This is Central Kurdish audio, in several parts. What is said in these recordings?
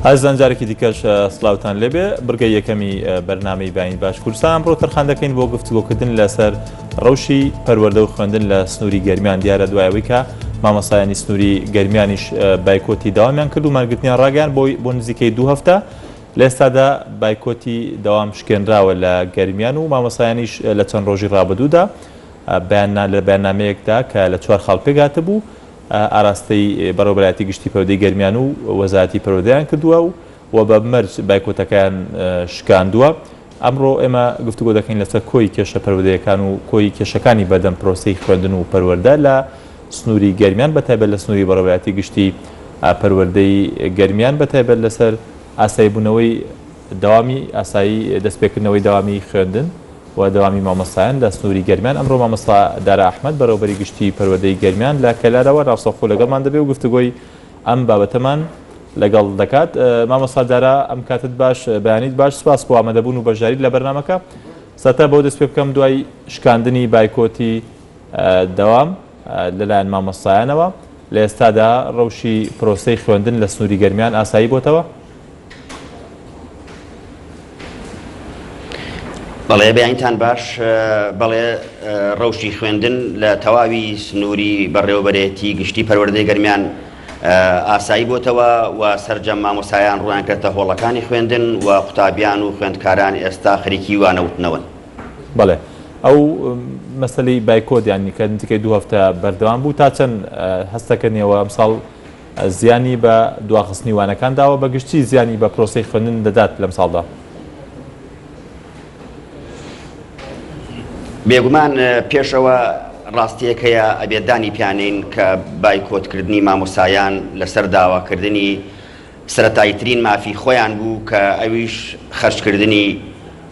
ئازیزان جارێکی دیکەش سڵاوتان لێبێ بڕگەی یەکەمی بەرنامەی بەیانی باش کوردستان ئەمڕۆ تەرخان دەکەین بۆ گفتوگۆکردن لەسەر ڕەوشی پەروەردە و خوێندن لە سنووری گەرمیان دیارە دوای ئەوەی کە مامۆستایانی سنووری گەرمیانیش بایکۆتی دەوامیان کرد و مانگرتنیان ڕاگەیان بۆی بۆ نزیکەی دوو هەفتە لە ئێستادا بایکۆتی دەوام شکێنراوە لە گەرمیان و مامۆستایانیش لە چەند ڕۆژی ڕابردوودا لە بەیاننامەیەکدا کە لە چوار خاڵ پێکهاتبوو ئاراستەی بەڕێوەبەرایەتی گشتی پەروەردەی گەرمیان و وەزارەتی پەروەردەیان کردووە و و بە مەرج بایکۆتەکەیان شکاندووە. ئەمڕۆ ئێمە گفتوگۆ دەکەین لەسەر کۆی کێشە پەروەردەیەکان و کۆی کێشەکانی بەردەم پرۆسەی خوێندن و پەروەردە لە سنووری گەرمیان بەتایبەت لە سنووری بەڕێوەبەرایەتی گشتی پەروەردەی گەرمیان بەتایبەت لەسەر ئاساییبوونەوەی دەوامی ئاسایی دەستپێکردنەوەی دەوامی خوێندن و دەوامی مامۆستایان لە سنووری گەرمیان. ئەمڕۆ مامۆستا دارا ئەحمەد بەڕێوەبەری گشتیی پەروەردەی گەرمیان لە کەلارەوە ڕاستەوخۆ لەگەڵمان دەبێ و گفتوگۆی ئەم بابەتەمان لەگەڵ دەکات. مامۆستا دارا ئەم کاتت باش، بەیانیت باش، سپاس بۆ ئامادەبوون و بەشداریت لە بەرنامەکە. سەرەتا بەوە دەست پێ بکەم دوای شکاندنی بایکۆتی دەوام لەلایەن مامۆستایانەوە، لە ئێستادا ڕەوشی پرۆسەی خوێندن لە سنووری گەرمیان ئاسایی بۆتەوە؟ بەڵێ بەیانتان باش بەڵێ ڕەوشی خوێندن لە تەواوی سنووری بەڕێوەبەرێتی گشتی پەروەردەی گەرمیان ئاسایی بۆتەوە و سەرجەم مامۆسایان ڕویان کردە هۆڵەکانی خوێندن و قوتابیان و خوێندکاران ئێستا خەریکی وانەوتنەوەن. بەڵێ ئەو مەسەلەی بایکۆت یانی کە نزیکەی دوو هەفتە بەردەوام بوو تا چەند هەستەکەنیەوە ئەمساڵ زیانی بە دواخستنی وانەکان داوە، بە گشتی زیانی بە پرۆسەی خوێندن دەدات لەمساڵدا؟ بێگومان پێشەوە ڕاستیەک هەیە ئەبێت دانی پیانین کە بایکۆتکردنی مامۆسایان لەسەر داواکردنی سەرەتاییترین مافی خۆیان بوو کە ئەویش خەرجکردنی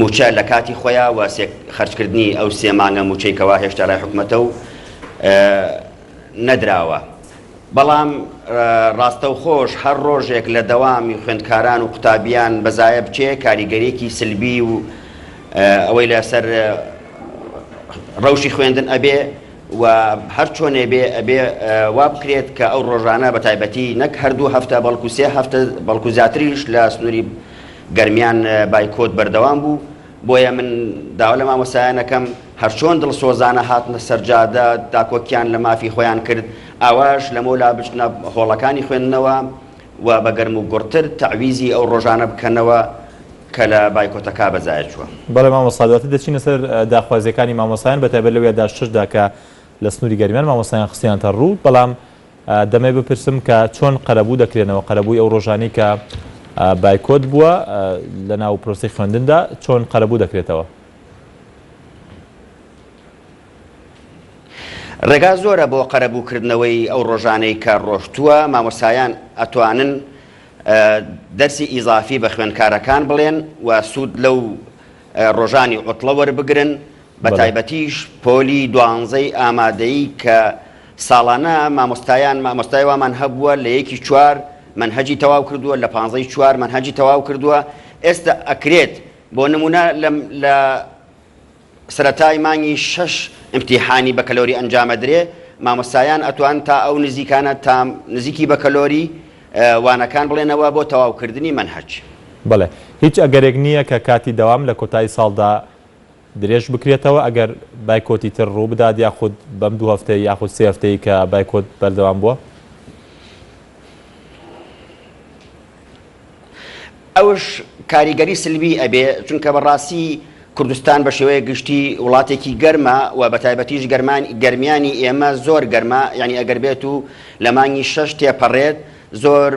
مووچە لە کاتی خۆیا و خەرجکردنی ئەو سێ مانگە مووچەی کەوا هێشتا لای حکومەتە و نەدراوە. بەڵام ڕاستەوخۆش هەر ڕۆژێک لە دەوامی خوێندکاران و قوتابیان بە زایە بچێ کاریگەریەکی سلبی و ئەوەی لەسەر ڕەوشی خوێندن ئەبێ و هەر چۆنێ بێ ئەبێ وا بکرێت کە ئەو ڕۆژانە بە تایبەتی نەک هەر دوو هەفتە بەڵکو سێ هەفتە بەڵکو زیاتریش لە سنووری گەرمیان بایکۆت بەردەوام بوو بۆیە من داوا لە مامۆستایان ئەکەم هەرچۆن دڵسۆزانە هاتنە سەر جادە داکۆکیان لە مافی خۆیان کرد ئاواش لەمەولا بچنە هۆڵەکانی خوێندنەوە و بە گەرم و گوڕتر تەعویزی ئەو ڕۆژانە بکەنەوە کە لە بایکۆتەکە بەزایە چووە. بەڵێ مامۆستا دواتر دەچینە سەر داخوازیەکانی مامۆستایان بەتایبەت لەو یاداشتەشدا کە لە سنوری گەرمیان مامۆستایان خستیانەتە ڕوو بەڵام دەمەوێت بپرسم کە چۆن قەرەبوو دەکرێنەوە، قەرەبووی ئەو ڕۆژانەی کە بایکۆت بووە لەناو پرۆسەی خوێندندا چۆن قەرەبوو دەکرێتەوە؟ ڕێگا زۆرە بۆ قەرەبووکردنەوەی ئەو ڕۆژانەی کە ڕۆشتووە، مامۆستایان ئەتوانن دەرسی ئیزافی بە خوێندکارەکان بڵێن و سوود لەو ڕۆژانی عوتڵە وەربگرن، بەتایبەتیش پۆلی دوانزەی ئامادەیی کە ساڵانە مامۆستایان مامۆستای وامان هەبووە لە یەکی چوار مەنهەجی تەواو کردووە لە پانزەی چوار مەنهەجی تەواو کردووە ئێستا ئەکرێت بۆ نمونە لە سەرەتای مانگی شەش ئیمتیحانی بەکەلۆری ئەنجامەدرێ مامۆستایان ئەتوان تا ئەو نزیکانە تا نزیکی بەکەلۆری وانەکان بڵێنەوە بۆ تەواوکردنی مەنهەج. بەڵێ هیچ ئەگەرێک نییە کە کاتی دەوام لە کۆتایی ساڵدا درێژ بکرێتەوە ئەگەر بایکۆتی تر ڕووبدات یاخود بەم دوو هەفتەی یاخود سێ هەفتەی کە بایکۆت بەردەوام بووە؟ ئەوش کاریگەری سلبی ئەبێ چونکە بەڕاستی کوردستان بە شێوەیەک گشتی وڵاتێکی گەرمە و بە تایبەتیش گەرمان گەرمیانی ئێمە زۆر گەرمە یعنی ئەگەر بێت و لە مانگی شەش تێپەڕێت زۆر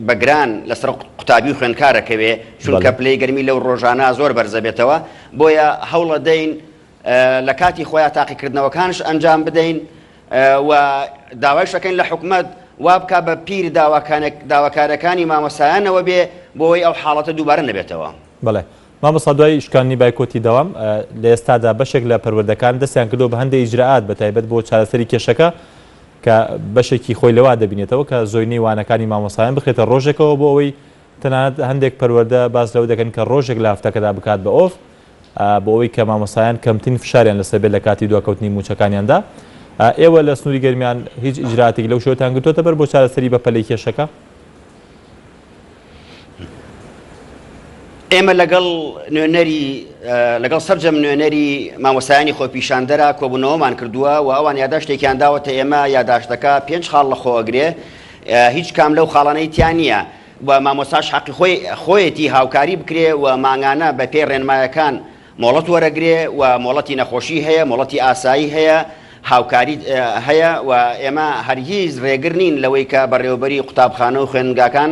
بە گران لەسەر قوتابی و خوێندکارەکەوێ چونکە پلەی گەرمی لەو ڕۆژانە زۆر بەرزەبێتەوە بۆیە هەوڵەدەین لە کاتی خۆیان تاقیکردنەوەکانش ئەنجام بدەین و داوایش ئەکەین لە حکومەت وا بکا بە پیر داواکارەکانی مامۆستایانەوە بێ بۆ ئەوەی ئەو حاڵەتە دووبارە نەبێتەوە. بەڵێ مامۆستا دوای شکاندنی بایکۆتی دەوام لە ئێستادا بەشێک لە پەروەردەکان دەستیان کردووە بە هەندێ ئیجرائات بە تایبەت بۆ چارەسەری کێشەکە کە بەشێکی خۆی لەوا دەبینێتەوە کە زۆینەی وانەکانی مامۆستایان بخرێتە ڕۆژێکەوە بۆ ئەوەی تەنانەت هەندێک پەروەردە باس لەوە دەکەن کە ڕۆژێک لە هەفتەکەدا بکات بە ئۆف بۆ ئەوەی کە مامۆستایان کەمترین فشاریان لەسەر بێت لە کاتی دواکەوتنی مووچەکانیاندا. ئێوە لە سنووری گەرمیان هیچ ئیجرائاتێکی لەو شێوەتان گرتووەتە بەر بۆ چارەسەری بەپەلەی کێشەکە؟ ئێمە لەگەڵ نوێنەری لەگەڵ سەرجەم نوێنەری مامۆستایانی خۆپیشاندەرا کۆبوونەوەمان کردووە و ئەوان یاداشتێکیان داوەتە ئێمە، یاداشتەکە پێنج خاڵ لەخۆ ئەگرێ، هیچ کام لەو خاڵانەی تیا نییە و مامۆستاش حەقی خۆی خۆیەتی هاوکاری بکرێ و مانگانە بە پێی ڕێنمایەکان مۆڵەت وەرەگرێ و مۆڵەتی نەخۆشی هەیە، مۆڵەتی ئاسایی هەیە، هاوکاری هەیە و ئێمە هەرگیز ڕێگر نین لەوەی کە بەڕێوەبەری قوتابخانە و خوێندنگاکان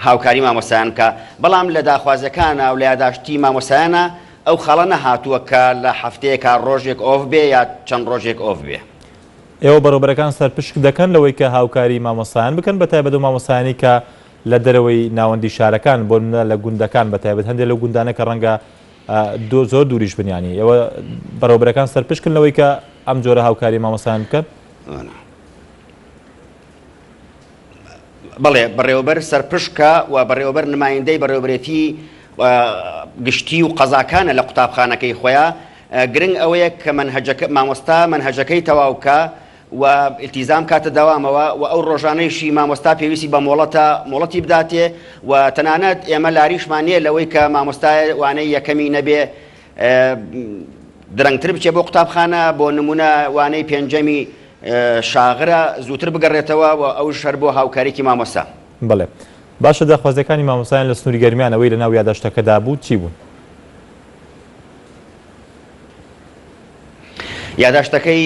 هاوکاری مامۆستایان بکا، بەڵام لە داخوازیەکانا و لە یاداشتی مامۆستایانا ئەو خاڵە نەهاتووە کە لە هەفتەیەکا ڕۆژێک off بێ یا چەند ڕۆژێک off بێ. ئێوە بەڕێوبەرەکان سەرپشک دەکەن لەوەی کە هاوکاری مامۆستایان بکەن بە تایبەت ئەو مامۆستایانەی کە لە دەرەوەی ناوەندی شارەکان بۆ نمونە لە گوندەکان بە تایبەت هەندێک لەو گوندانە کە ڕەنگە زۆر دووریش بن یانی ئێوە بەڕێوبەرەکان سەرپشکن لەوەی کە ئەم جۆرە هاوکاری مامۆستایان بکەن؟ بەڵێ بەڕێوەبەر سەرپشکە و بەڕێوەبەر نمایندەی بەڕێوەبەرێتی گشتی و قەزاکانە لە قوتابخانەکەی خۆیان گرنگ ئەوەیە کە مەنهەجەکە مامۆستا مەنهەجەکەی تەواو بکا و ئیلتیزام کاتە دەوامەوە و ئەو ڕۆژانەیشی مامۆستا پێویستی بە مۆڵەتە مۆڵەتی بداتێ و تەنانەت ئێمە لاریشمان نییە لەوەی کە مامۆستای وانەی یەکەمی نەبێ درەنگتر بچێ بۆ قوتابخانە بۆ نمونە وانەی پێنجەمی شاغرە زووتر بگەڕێتەوە و ئەوش هەر بۆ هاوکاریی مامۆستا. بەڵێ. باشە داخوازیەکانی مامۆستایان لە سنووری گەرمیان ئەوەی لەناو یاداشتەکەدا بوو چی بوون؟ یاداشتەکەی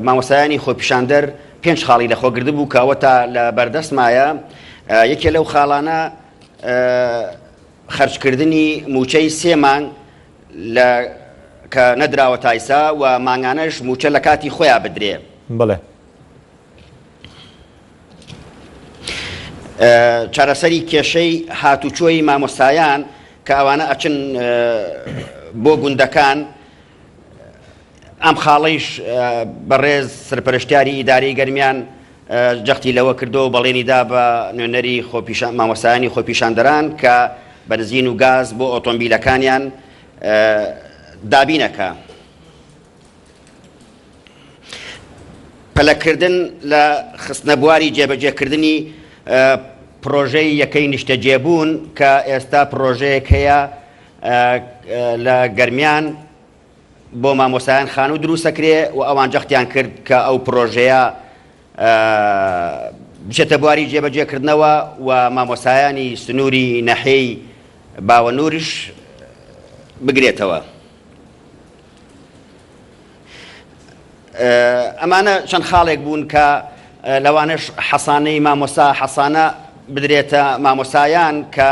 مامۆستایانی خۆپیشاندەر پێنج خاڵی لەخۆ گرتبوو کە ئەوەتا لە بەردەستمایە، یەکێ لەو خاڵانە خەرجکردنی مووچەی سێ مانگ لە کە نەدراوە تایسا و مانگانەش مووچە لە کاتی خۆیا بدرێ. بەڵێ. چارەسەری کێشەی هاتوچۆی مامۆستایان کە ئەوانە ئەچن بۆ گوندەکان، ئەم خاڵەیش بەڕێز سەرپەرشتیاری ئیدارەی گەرمیان جەختی لەوە کردەوە و بەڵێنی دا بە نوێنەری مامۆستایانی خۆپیشاندەران کە بەنزین و گاز بۆ ئۆتۆمبیلەکانیان دابینەکا. پەلەکردن لە خستنەبواری جێبەجێکردنی پڕۆژەی یەکەی نیشتەجێبوون کە ئێستا پڕۆژەیەک هەیە لە گەرمیان بۆ مامۆستایان خانوو دروستەکرێ و ئەوان جەختیان کرد کە ئەو پرۆژەیە بچێتە بواری جێبەجێکردنەوە و مامۆستایانی سنووری نەحێی باوەنووریش بگرێتەوە. ئەمانە چەند خاڵێک بوون کە لەوانەش حەسانەی مامۆستا حەسانە بدرێتە مامۆستایان کە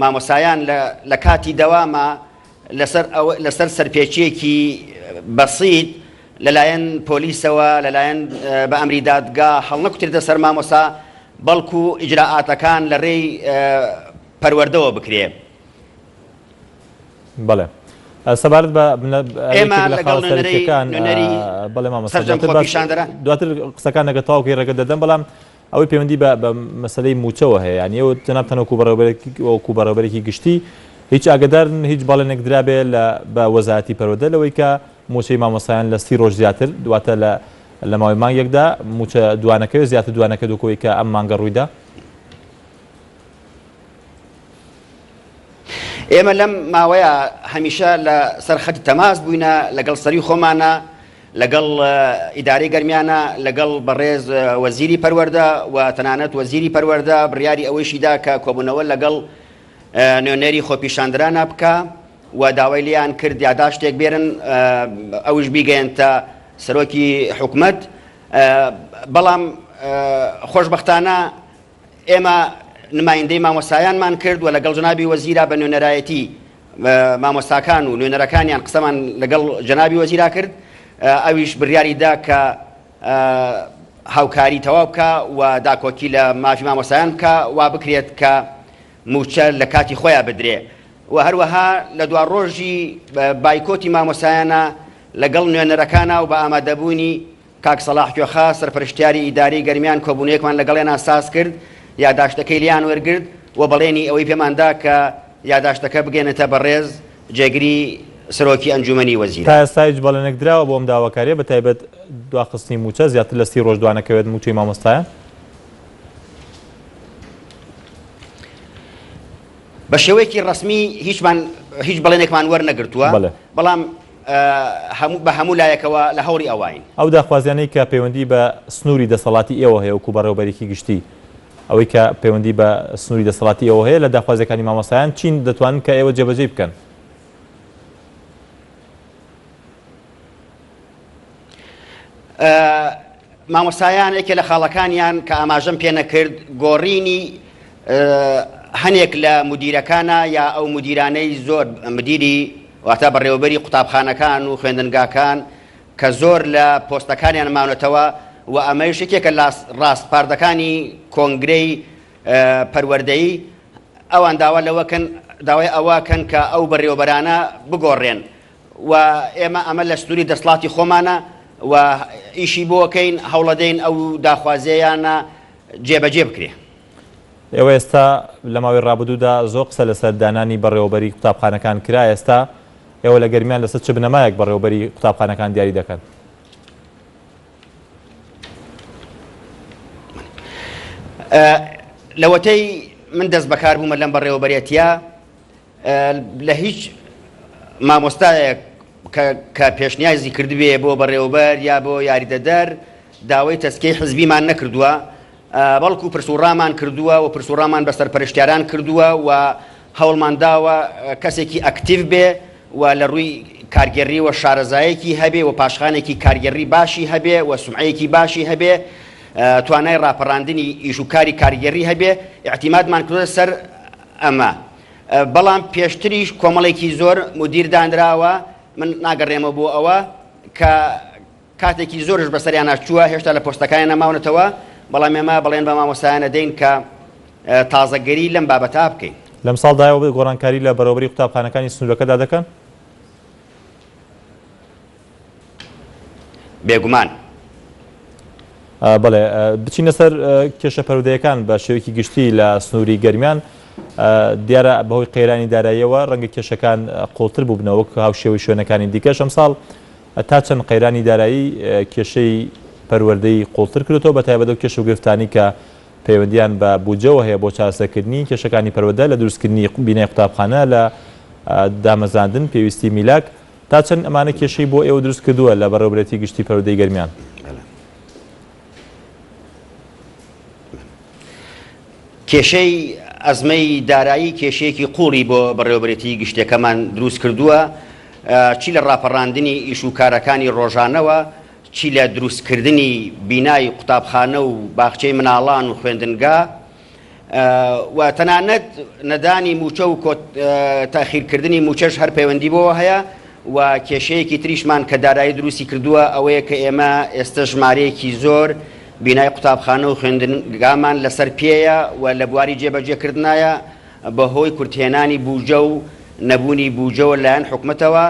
مامۆستایان لە کاتی دەوامە لەسەر ئەوە لەسەر سەرپێچیەکی بەسیت لەلایەن پۆلیسەوە لەلایەن بە ئەمری دادگا هەڵنەکوترێتە سەر مامۆستا بەڵکو ئیجرائاتەکان لە ڕێی پەروەردەوە بکرێ. بەڵێ سەبارەت بە ئێمە لەگەڵ نوێنەری نوێنەری بەڵێ مامۆستا سەرجەم خۆپیشاندەران دواتر قسەکان ئەگەر تەواو کەی ڕێگەت دەدەم بەڵام ئەوەی پەیوەندی بە بە مەسەلەی مووچەوە هەیە یانی ئێوە جەنابتان وەکوو بەڕێوەبەرێکی وەکوو بەڕێوەبەرێکی گشتی هیچ ئاگەدارن هیچ بەڵێنێک درابێ لە بە وەزارەتی پەروەردە لەوەی کە مووچەی مامۆستایان لە 30 ڕۆژ زیاتر واتە لە لە ماوەی مانگێکدا مووچە دوانەکەوێ زیاتر دوانەکەوێت وەکوو ئەوەی کە ئەم مانگە ڕوویدا؟ ئێمە لەم ماوەیە هەمیشە لە سەر خەتی تەماس بووینە لەگەڵ سەری خۆمانە لەگەڵ ئیدارەی گەرمیانە، لەگەڵ بەڕێز وەزیری پەروەردە و تەنانەت وەزیری پەروەردە بڕیاری ئەوەیشی دا کە کۆبوونەوە لەگەڵ نوێنەری خۆپیشاندەرانا بکا و داوای لێیان کرد یاداشتێک بێرن ئەوش بیگەیەنتە سەرۆکی حکومەت بەڵام خۆشبەختانە ئێمە نمایندەی مامۆستایانمان کرد و لەگەڵ جەنابی وەزیرا بە نوێنەرایەتی مامۆستاکان و نوێنەرەکانیان قسەمان لەگەڵ جەنابی وەزیرا کرد ئەویش بڕیاری دا کە هاوکاری تەواو بکا و داکۆکی لە مافی مامۆستایان بکا وا بکرێت کە مووچە لە کاتی خۆیان بدرێ و هەروەها لە دوا ڕۆژی بایکۆتی مامۆستایانە لەگەڵ نوێنەرەکانە و بە ئامادەبوونی کاک سەڵاح کوێخا سەرپەرشتیاری ئیدارەی گەرمیان کۆبوونەیەکمان لەگەڵیانا ساز کرد، یاداشتەکەی لێیان وەرگرت و بەڵێنی ئەوەی پێمان دا کە یاداشتەکە بگەێنێتە بەڕێز جێگری سەرۆکی ئەنجوومەنی تا وەزیران. ئێستا هیچ بەڵێنێک دراوە بۆ ئەم داواکارییە بەتایبەت دواخستنی مووچە زیاتر لە 30 ڕۆژ دوانەکەوێت مووچەی مامۆستایان؟ بە شێوەیەکی ڕەسمی هیچمان هیچ بەڵێنێکمان وەرنەگرتووە، بەڵام هەموو بە هەموو لایەکەوە لە هەوڵی ئەوەین. ئەو داخوازیانەی کە پەیوەندی بە سنووری دەسەڵاتی ئێوە هەیە وەکوو بەڕێوەبەرێکی گشتی، ئەوەی کە پەیوەندی بە سنووری دەسەڵاتی ئێوە هەیە لە داخوازیەکانی مامۆستایان چین دەتوانن کە ئێوە جێبەجێی بکەن؟ مامۆستایان یەکێ لە خاڵەکانیان کە ئاماژەم پێ نەکرد گۆڕینی هەنێک لە مدیرەکانە یا ئەو مدیرانەی زۆر مدیری واتە بەڕێوەبەری قوتابخانەکان و خوێندنگاکان کە زۆر لە پۆستەکانیان ماونەتەوە و ئەمەیش یەکێکە لە ڕاسپاردەکانی کۆنگرەی پەروەردەیی، ئەوان داوا لەوە کەن داوای ئەوە کەن کە ئەو بەڕێوەبەرانە بگۆڕێن و ئێمە ئەمە لە سنووری دەسڵاتی خۆمانە و ئیشی بۆکەین هەوڵەدەین ئەو داخوازییانە جێبەجێ بکرێ. ئێوە ئێستا لە ماوەی ڕابردوودا زۆر قسە لەسەر دانانی بەڕێوەبەری قوتابخانەکان کرا، ئێستا ئێوە لە گەرمیان لەسەر چ بنەمایەک بەڕێوەبەری قوتابخانەکان دیاری دەکەن؟ لەوەتەی من دەست بەکار بوومە لەم بەڕێوەبەرێتیە لە هیچ مامۆستایەک کە پێشنیازی کردبێ بۆ بەڕێوەبەر یا بۆ یاریدەدەر داوای تەسکیەی حزبیمان نەکردووە، بەڵکو پرس و ڕامان کردووە و پرس و ڕامان بە سەرپەرشتیاران کردووە و هەوڵمان داوە کەسێکی ئەکتیڤ بێ و لە ڕووی کارگێڕییەوە شارەزایەکی هەبێ و پاشخانێکی کارگێڕی باشی هەبێ و سومعەیەکی باشی هەبێ، توانای ڕاپەڕاندنی ئیش و کاری کارگێڕی هەبێ، ئیعتیمادمان کردووەتە سەر ئەمە. بەڵام پێشتریش کۆمەڵێکی زۆر مودیر دانراوە، من ناگەڕێمەوە بۆ ئەوە کە کاتێکی زۆرش بەسەریانا چووە هێشتا لە پۆستەکانیانا ماونەتەوە، بەڵام ئێمە بەڵێن بە مامۆستایان ئەدەین کە تازەگەری لەم بابەتە بکەین. لەمساڵدا ئێوە گۆڕانکاری لە بەڕێوەبەری قوتابخانەکانی سنوورەکەدا دەکەن؟ بێگومان. بەڵێ بچینە سەر کێشە پەروەردەیەکان بە شێوەیەکی گشتی لە سنووری گەرمیان دیارە بەهۆی قەیرانی داراییەوە ڕەنگە کێشەکان قوڵتر بووبنەوە وەک هاوشێوەی شوێنەکانی دیکەش ئەمساڵ تا چەند قەیرانی دارایی کێشەی پەروەردەی قوڵتر کردۆتەوە بە تایبەت ئەو کێشە و گرفتانەی کە پەیوەندیان بە بودجەوە هەیە بۆ چارەسەرکردنی کێشەکانی پەروەردە لە دروستکردنی بینای قوتابخانە لە دامەزراندن پێویستی میلاک تا چەند ئەمانە کێشەی بۆ ئێوە دروست کردووە لە بەڕێوەبەرێتی گشتی پەروەردەی گەرمیان؟ کێشەی ئەزمەی دارایی کێشەیەکی قوڵی بۆ بەڕێوەبەرێتی گشتیەکەمان دروست کردووە، چی لە ڕاپەڕاندنی ئیش و کارەکانی ڕۆژانەوە، چی لە دروستکردنی بینای قوتابخانە و باخچەی مناڵان و خوێندنگا و تەنانەت نەدانی مووچە و تاخیرکردنی مووچەش هەر پەیوەندی بەوە هەیە و کێشەیەکی تریشمان کە دارایی دروستی کردووە ئەوەیە کە ئێمە ئێستە ژمارەیەکی زۆر بینای قوتابخانە و خوێندنگامان لەسەر پێیە و لە بواری جێبەجێکردنایە بەهۆی کورتهێنانی بوجە و نەبوونی بوجەوە لایەن حکومەتەوە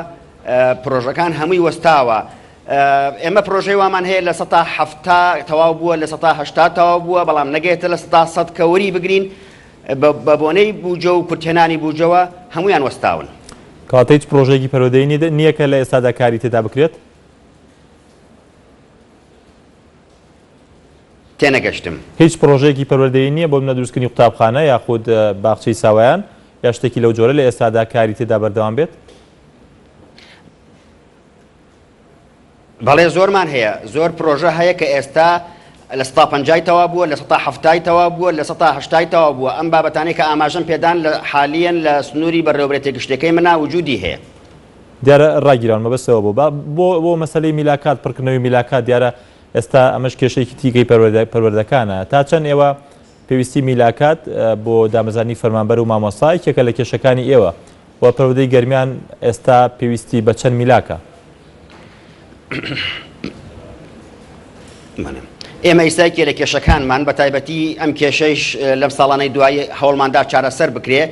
پرۆژەکان هەمووی وەستاوە. ئێمە پرۆژەی وامان هەیە 70% تەواو بووە 80% تەواو بووە بەڵام نەگەیتە 100% کە وەری بگرین بە بۆنەی بوجە و کورتهێنانی بوجەوە هەموویان وەستاون. کەواتە هیچ پرۆژەیەکی پەروەردەیی نییە کە لە ئێستادا کاری تێدا بکرێت؟ تێنەگەشتم. هیچ پرۆژەیەکی پەروەردەیی نییە بۆ منە دروستکردنی قوتابخانە یاخود باخچەی ساوایان یا شتێکی لەو جۆرە لە ئێستادا کاری تێدا بەردەوام بێت؟ بەڵێ زۆرمان هەیە، زۆر پرۆژە هەیە کە ئێستا لە سەتا پەنجای تەواو بووە، لە سەتا حەفتای تەواو بووە، لە سەتا هەشتای تەواو بووە، ئەم بابەتانەی کە ئاماژەم پێدان لە حالیەن لە سنووری بەڕێوەبەرێتیە گشتیەکەی منا وجودی هەیە. دیارە ڕاگیراون مەبەست ئەوە بوو. با بۆ بۆ مەسەلەی میلاکات پڕکردنەوەی میلاکات دیارە ئێستا ئەمەش کێشەیەکی تیکەی پەروەردە پەروەردەکانە تا چەند ئێوە پێویستی میلاکات بۆ دامەزرانی فەرمانبەر و مامۆستا یەکێکە لە کێشەکانی ئێوە و پەروەردەی گەرمیان ئێستا پێویستی بە چەند میلاکە؟ ئێمە ئیستا یەکێ لە کێشەکانمان بە تایبەتی ئەم کێشەیش لەم ساڵانەی دوایی هەوڵماندا چارەسەر بکرێ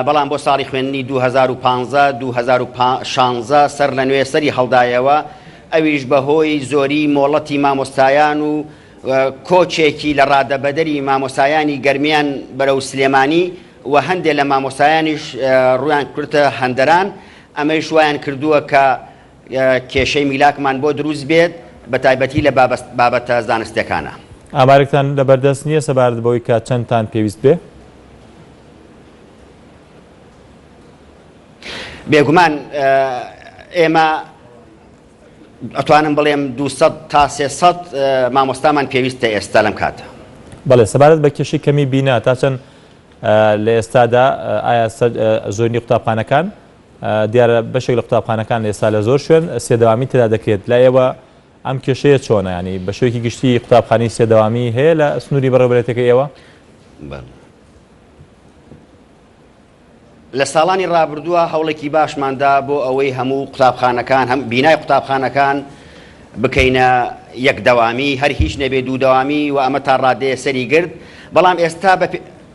بەڵام بۆ ساڵی خوێندنی 2015 2016 سەر لە نوێ سەری هەڵدایەوە ئەویش بەهۆی زۆری مۆڵەتی مامۆستایان و کۆچێکی لە ڕادەبەدەری مامۆستایانی گەرمیان بەرەو سلێمانی و هەندێ لە مامۆستایانیش ڕوویان کردە هەندەران، ئەمەیش وایان کردووە کە کێشەی میلاکمان بۆ دروست بێت، بەتایبەتی لە بابەتە زانستیەکانا. ئامارێکتان لەبەردەست نییە سەبارەت بەوەی کە چەندتان پێویست بێ؟ بێگومان ئێمە ئەتوانم بڵێم 200 تا 300 مامۆستامان پێویستە ئێستا لەم کاتە. بەڵێ سەبارەت بە کێشەی کەمی بینا تا چەند لە ئێستادا ئایا زۆرینەی قوتابخانەکان دیارە بەشێک لە قوتابخانەکان ئێستا لە زۆر شوێن سێ دەوامی تێدا دەکرێت لای ئێوە ئەم کێشەیە چۆنە ینی بە شێوەیەکی گشتی قوتابخانەی سێ دەوامی هەیە لە سنووری بەڕێوەبەرێتەکەی ئێوە؟ لە ساڵانی ڕابردووە هەوڵێکی باشمان دا بۆ ئەوەی هەموو قوتابخانەکان هەم بینای قوتابخانەکان بکەینە یەک دەوامی هەر هیچ نەبێ دوو دەوامی و ئەمە تا ڕادەیە سەری گرت بەڵام ئێستا بە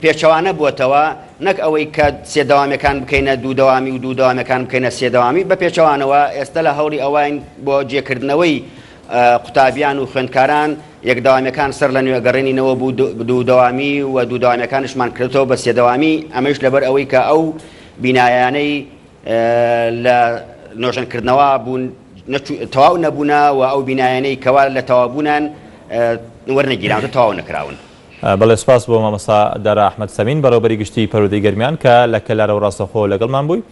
پێچەوانە بووەتەوە نەک ئەوەی کە سێ دەوامیەکان بکەینە دوو دەوامی و دوو دەوامیەکان بکەینە سێ دەوامی بە پێچەوانەوە ئێستا لە هەوڵی ئەوین بۆ جێکردنەوەی قوتابیان و خوێندکاران یەک دەوامیەکان سەر لە نوێ گەڕێنینەوە بو دوو دەوامی و دوو دەوامیەکانشمان کردەوە بە سێ دەوامی ئەمەیش لەبەر ئەوەی کە ئەو بینایانەی لە نۆژەنکردنەوە بوون تەواو نەبوونە و ئەو بینایانەی کەوا لە تەواوبوونان وەرنەگیراون تەواو نەکراون. بەڵێ سوپاس بۆ مامۆستا دارا ئەحمەد سەمین بەڕێوەبەری گشتیی پەروەردەی گەرمیان کە لە کەلارەوە ڕاستەوخۆ لەگەڵمان بووی.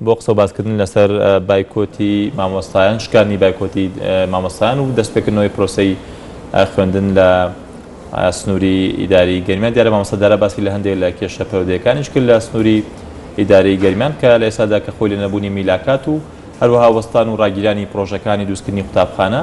بۆ قسە و باسکردن لەسەر بایکۆتی مامۆستایان، شکاندنی بایکۆتی مامۆستایان و دەستپێکردنەوەی پرۆسەی خوێندن لە سنووری ئیداری گەرمیان. دیارە مامۆستا دارا باسی لە هەندێک لە کێشە پەروەردەیەکانیش کرد لە سنووری ئیداری گەرمیان کە لە ئێستادا کە خۆی لە نەبوونی میلاکات و هەروەها وەستان و ڕاگیرانی پرۆژەکانی دروستکردنی قوتابخانە.